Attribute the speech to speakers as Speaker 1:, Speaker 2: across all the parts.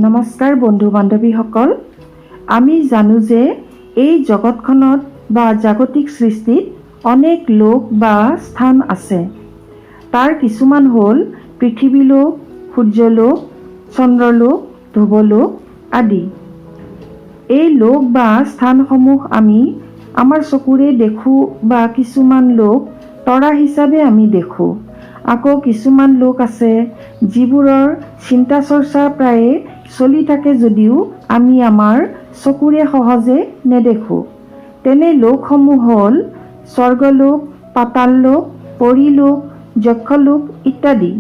Speaker 1: নমস্কাৰ বন্ধু বান্ধৱীসকল, আমি জানো যে এই জগতখনত বা জাগতিক সৃষ্টিত অনেক লোক বা স্থান আছে। তাৰ কিছুমান হ'ল পৃথিৱীলোক, সূৰ্যলোক, চন্দ্ৰলোক, ধ্ৰুৱলোক আদি। এই লোক বা স্থানসমূহ আমি আমাৰ চকুৰে দেখোঁ বা কিছুমান লোক তৰা হিচাপে আমি দেখোঁ। আকৌ কিছুমান লোক আছে যিবোৰৰ চিন্তা চৰ্চা প্ৰায়ে চলি থাকে যদিও আমি আমাৰ চকুৰে সহজে নেদেখোঁ। তেনে লোকসমূহ হ'ল স্বৰ্গলোক, পাতাললোক, পৰীলোক, যক্ষলোক ইত্যাদি।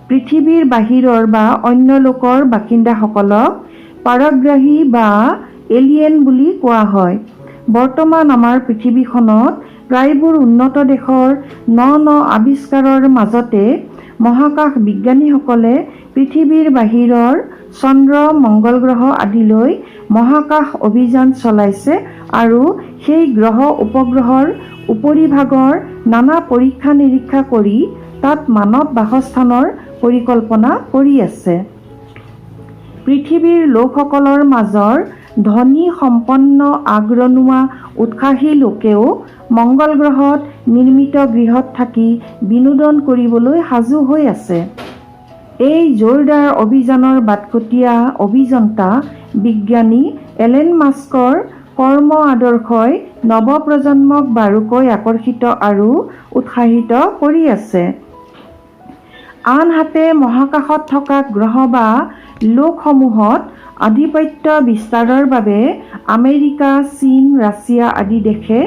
Speaker 1: পৃথিৱীৰ বাহিৰৰ বা অন্য লোকৰ বাসিন্দাসকলক পাৰগ্ৰাহী বা এলিয়েন বুলি কোৱা হয়। বৰ্তমান আমাৰ পৃথিৱীখনত প্ৰায়বোৰ উন্নত দেশৰ ন ন আৱিষ্কাৰৰ মাজতে মহাকাশ বিজ্ঞানীসকলে পৃথিৱীৰ বাহিৰৰ চন্দ্ৰ, মংগল গ্ৰহ আদিলৈ মহাকাশ অভিযান চলাইছে আৰু সেই গ্ৰহ উপগ্ৰহৰ উপৰিভাগৰ নানা পৰীক্ষা নিৰীক্ষা কৰি তাত মানৱ বাসস্থানৰ পৰিকল্পনা কৰি আছে। পৃথিৱীৰ লোকসকলৰ মাজৰ ধনী, সম্পন্ন, আগৰণুৱা, উৎসাহী লোকেও মংগল গ্ৰহত নিৰ্মিত গৃহত থাকি বিনোদন কৰিবলৈ সাজু হৈ আছে। এই জোৰদাৰ অভিযানৰ বাটকটীয়া অভিযন্তা বিজ্ঞানী এলন মাস্কৰ কৰ্ম আদৰ্শই নৱপ্ৰজন্মক বাৰুকৈ আকৰ্ষিত আৰু উৎসাহিত কৰি আছে। আনহাতে মহাকাশত থকা গ্ৰহ বা লোকসমূহত আধিপত্য বিস্তাৰৰ বাবে আমেৰিকা, চীন, ৰাছিয়া আদি দেশে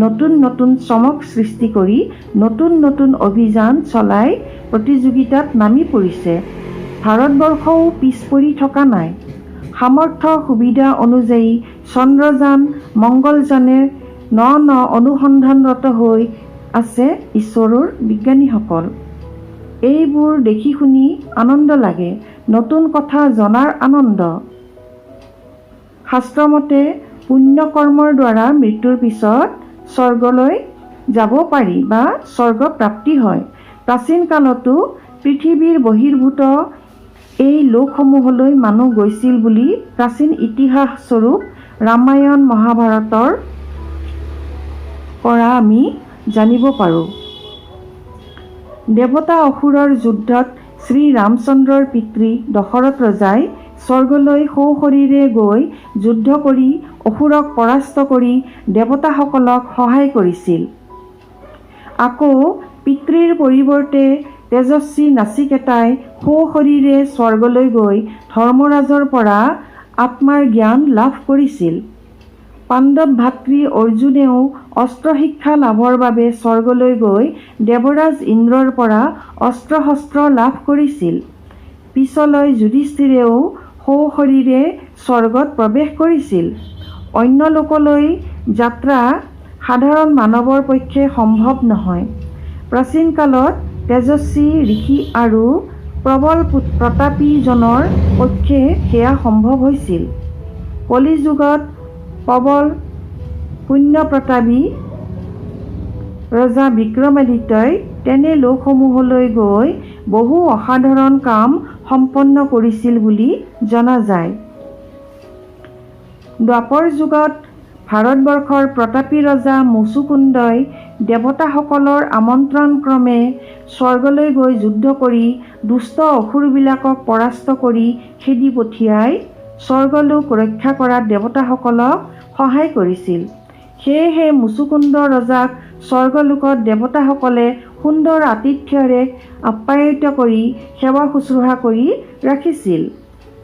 Speaker 1: নতুন নতুন চমক সৃষ্টি কৰি নতুন নতুন অভিযান চলাই প্ৰতিযোগিতাত নামি পৰিছে। ভাৰতবৰ্ষও পিছ পৰি থকা নাই। সামৰ্থ্য সুবিধা অনুযায়ী চন্দ্ৰযান, মংগলযানে ন ন অনুসন্ধানৰত হৈ আছে ইছৰোৰ বিজ্ঞানীসকল। এইবোৰ দেখি শুনি আনন্দ লাগে, নতুন কথা জনাৰ আনন্দ। শাস্ত্ৰমতে পুণ্যকৰ্মৰ দ্বাৰা মৃত্যুৰ পিছত স্বৰ্গলৈ যাব পাৰি বা স্বৰ্গ প্ৰাপ্তি হয়। প্ৰাচীন কালতো পৃথিৱীৰ বহিৰ্ভূত এই লোকসমূহলৈ মানুহ গৈছিল বুলি প্ৰাচীন ইতিহাস স্বৰূপ ৰামায়ণ, মহাভাৰতৰ পৰা আমি জানিব পাৰোঁ। দেৱতা অসুৰৰ যুদ্ধত শ্ৰীৰামচন্দ্ৰৰ পিতৃ দশৰথ ৰজাই স্বৰ্গলৈ সোঁশৰীৰে গৈ যুদ্ধ কৰি অসুৰক পৰাস্ত কৰি দেৱতাসকলক সহায় কৰিছিল। আকৌ পিতৃৰ পৰিৱৰ্তে তেজস্বী নাচিকেতাই সোঁশৰীৰে স্বৰ্গলৈ গৈ ধৰ্মৰাজৰ পৰা আত্মাৰ জ্ঞান লাভ কৰিছিল। পাণ্ডৱ ভাতৃ অৰ্জুনেও অস্ত্ৰ শিক্ষা লাভৰ বাবে স্বৰ্গলৈ গৈ দেৱৰাজ ইন্দ্ৰৰ পৰা অস্ত্ৰ-শস্ত্ৰ লাভ কৰিছিল। পিছলৈ যুধিষ্ঠিৰেও সোঁশৰীৰে স্বৰ্গত প্ৰৱেশ কৰিছিল। অন্য লোকলৈ যাত্ৰা সাধাৰণ মানৱৰ পক্ষে সম্ভৱ নহয়। প্ৰাচীন কালত তেজস্বী ঋষি আৰু প্ৰবল প্ৰতাপীজনৰ পক্ষে সেয়া সম্ভৱ হৈছিল। কলিযুগত প্ৰবল পুণ্যপ্ৰতাপী ৰজা বিক্ৰমাদিত্যই তেনে লোকসমূহলৈ গৈ বহু অসাধাৰণ কাম সম্পন্ন কৰিছিল বুলি জনা যায়। দ্বাপৰ যুগত ভাৰতবৰ্ষৰ প্ৰতাপী ৰজা মুচুকুন্দই দেৱতাসকলৰ আমন্ত্ৰণক্ৰমে স্বৰ্গলৈ গৈ যুদ্ধ কৰি দুষ্ট অসুৰবিলাকক পৰাস্ত কৰি খেদি পঠিয়াই স্বৰ্গলোক ৰক্ষা কৰাত দেৱতাসকলক সহায় কৰিছিল। সেয়েহে মুচুকুন্দ ৰজাক স্বৰ্গলোকত দেৱতাসকলে সুন্দৰ আতিথ্যৰে আপ্যায়িত কৰি সেৱা শুশ্ৰূষা কৰি ৰাখিছিল।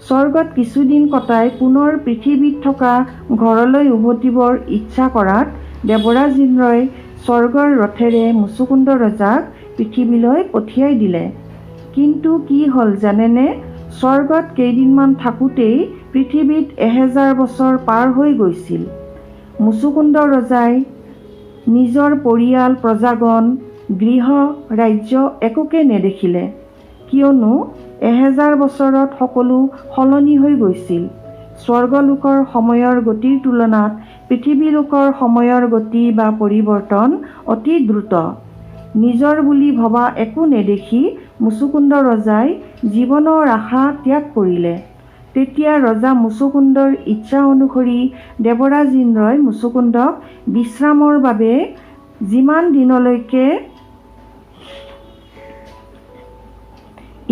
Speaker 1: স্বৰ্গত কিছুদিন কটাই পুনৰ পৃথিৱীত থকা ঘৰলৈ উভতিবৰ ইচ্ছা কৰাত দেৱৰাজ ইন্দ্ৰই স্বৰ্গৰ ৰথেৰে মুচুকুন্দ ৰজাক পৃথিৱীলৈ পঠিয়াই দিলে। কিন্তু কি হ'ল জানেনে? স্বৰ্গত কেইদিনমান থাকোঁতেই পৃথিৱীত 1000 বছৰ পাৰ হৈ গৈছিল। মুচুকুন্দ ৰজাই নিজৰ পৰিয়াল, প্ৰজাগণ, গৃহ ৰাজ্য একোকে নেদেখিলে, কিয়নো 1000 বছৰত সকলো সলনি হৈ গৈছিল। স্বৰ্গলোকৰ সময়ৰ গতিৰ তুলনাত পৃথিৱীলোকৰ সময়ৰ গতি বা পৰিৱৰ্তন অতি দ্ৰুত। নিজৰ বুলি ভবা একো নেদেখি মুচুকুন্দ ৰজাই জীৱনৰ আশা ত্যাগ কৰিলে। তেতিয়া ৰজা মুচুকুন্দৰ ইচ্ছা অনুসৰি দেৱৰাজ ইন্দ্ৰই মুচুকুন্দক বিশ্ৰামৰ বাবে যিমান দিনলৈকে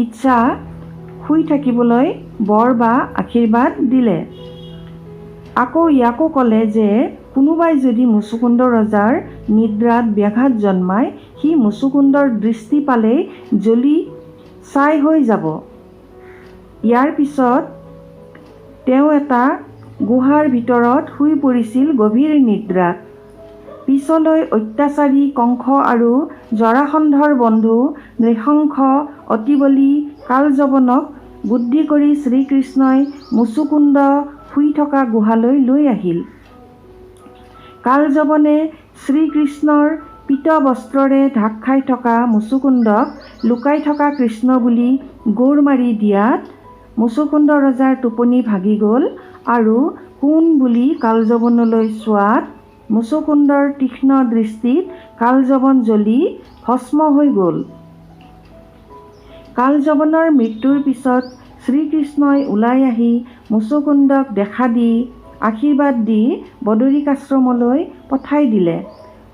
Speaker 1: ইচ্ছা শুই থাকিবলৈ বৰ বা আশীৰ্বাদ দিলে। আকৌ ইয়াকো ক'লে যে কোনোবাই যদি মুচুকুন্দ ৰজাৰ নিদ্ৰাত ব্যাঘাত জন্মায়, সি মুচুকুন্দৰ দৃষ্টি পালেই জ্বলি ছাই হৈ যাব। ইয়াৰ পিছত তেওঁ এটা গুহাৰ ভিতৰত শুই পৰিছিল গভীৰ নিদ্ৰাত। পিছলৈ অত্যাচাৰী কংস আৰু জৰাসন্ধৰ বন্ধু নৃশংস অতিবলী কালযৱনক বুদ্ধি কৰি শ্ৰীকৃষ্ণই মুচুকুন্দ শুই থকা গুহালৈ লৈ আহিল। কালযৱনে শ্ৰীকৃষ্ণৰ পীত বস্ত্ৰৰে ঢাক খাই থকা মুচুকুন্দক লুকাই থকা কৃষ্ণ বুলি গোৰ মাৰি দিয়াত মুচুকুন্দ ৰজাৰ টোপনি ভাগি গ'ল আৰু কোন বুলি কালযৱনলৈ চোৱাত মুচুকুন্দৰ তীক্ষ্ণ দৃষ্টিত কালযৱন জ্বলি ভস্ম হৈ গ'ল। কালযৱনৰ মৃত্যুৰ পিছত শ্ৰীকৃষ্ণই ওলাই আহি মুচুকুন্দক দেখা দি আশীৰ্বাদ দি বদৰিকাশ্ৰমলৈ পঠাই দিলে।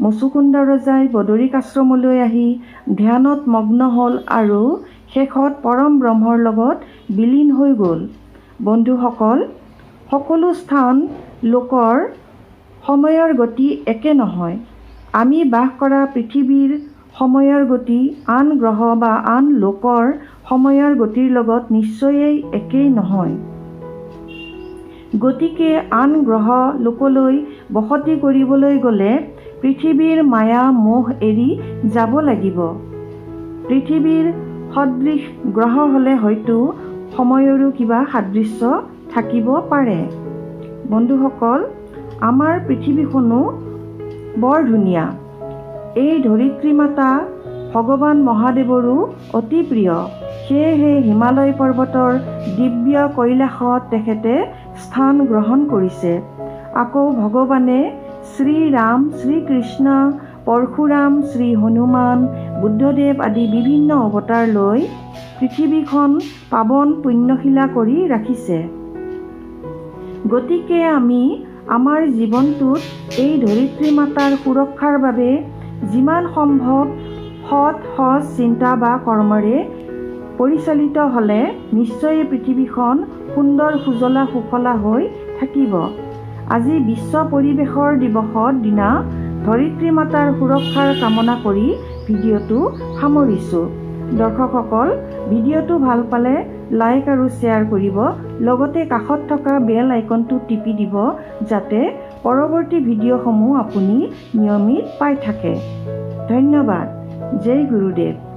Speaker 1: মুচুকুন্দ ৰজাই বদৰিকাশ্ৰমলৈ আহি ধ্যানত মগ্ন হ'ল আৰু শেষত পৰম ব্ৰহ্মৰ লগত বিলীন হৈ গ'ল। বন্ধুসকল, সকলো স্থান লোকৰ সময়ৰ গতি একে নহয়। আমি বাস কৰা পৃথিৱীৰ সময়ৰ গতি আন গ্ৰহ বা আন লোকৰ সময়ৰ গতিৰ লগত নিশ্চয়েই একেই নহয়। গতিকে আন গ্ৰহ লোকলৈ বসতি কৰিবলৈ গ'লে পৃথিৱীৰ মায়া মোহ এৰি যাব লাগিব। পৃথিৱীৰ সদৃশ গ্ৰহ হ'লে হয়তো সময়ৰো কিবা সাদৃশ্য থাকিব পাৰে। বন্ধুসকল, আমাৰ পৃথিৱীখনো বৰ ধুনীয়া। এই ধৰিত্ৰী মাতা ভগৱান মহাদেৱৰো অতি প্ৰিয়। সেয়েহে হিমালয় পৰ্বতৰ দিব্য কৈলাসত তেখেতে স্থান গ্ৰহণ কৰিছে। আকৌ ভগৱানে শ্ৰীৰাম, শ্ৰীকৃষ্ণ, পৰশুৰাম, শ্ৰী হনুমান, বুদ্ধদেৱ আদি বিভিন্ন অৱতাৰ লৈ পৃথিৱীখন পাৱন পুণ্যশিলা কৰি ৰাখিছে। গতিকে আমি আমাৰ জীৱনটোত এই ধৰিত্ৰী মাতাৰ সুৰক্ষাৰ বাবে যিমান সম্ভৱ সৎ সজ চিন্তা বা কৰ্মৰে পৰিচালিত হ'লে নিশ্চয়েই পৃথিৱীখন সুন্দৰ সুজলা সুফলা হৈ থাকিব। আজি বিশ্ব পৰিৱেশৰ দিৱসৰ দিনা ধৰিত্ৰী মাতাৰ সুৰক্ষাৰ কামনা কৰি ভিডিঅ'টো সামৰিছোঁ। দৰ্শকসকল, ভিডিঅ'টো ভাল পালে লাইক আৰু শ্বেয়াৰ কৰিব, লগতে কাষত থকা বেল আইকনটো টিপি দিব যাতে পৰৱৰ্তী ভিডিঅ'সমূহ আপুনি নিয়মিত পাই থাকে। ধন্যবাদ। জয় গুৰুদেৱ।